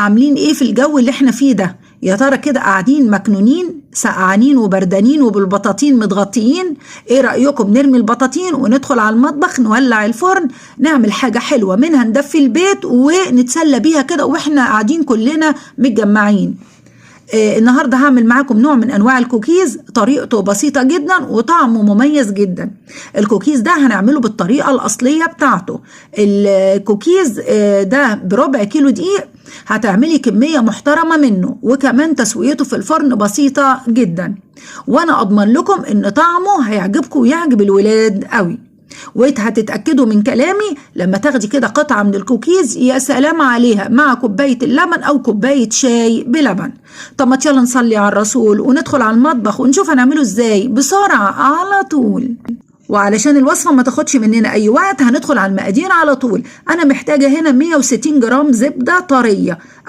عاملين ايه في الجو اللي احنا فيه ده؟ يا ترى كده قاعدين مكنونين سقعانين وبردانين وبالبطاطين متغطيين؟ ايه رأيكم نرمي البطاطين وندخل على المطبخ نولع الفرن، نعمل حاجة حلوة منها ندفي البيت ونتسلى بيها كده واحنا قاعدين كلنا متجمعين. النهارده هعمل معاكم نوع من انواع الكوكيز، طريقته بسيطة جدا وطعمه مميز جدا. الكوكيز ده هنعمله بالطريقة الاصلية بتاعته. الكوكيز ده بربع كيلو دقيق هتعملي كمية محترمه منه، وكمان تسويته في الفرن بسيطة جدا، وانا اضمن لكم ان طعمه هيعجبكم ويعجب الولاد قوي. وهتتأكدوا من كلامي لما تاخدي كده قطعة من الكوكيز، يا سلام عليها مع كوباية اللبن أو كوباية شاي بلبن. طب ما يلا نصلي على الرسول وندخل على المطبخ ونشوف هنعمله ازاي بسرعة على طول. وعلشان الوصفة ما تاخدش مننا أي وقت هندخل على المقادير على طول. أنا محتاجة هنا 160 جرام زبدة طرية.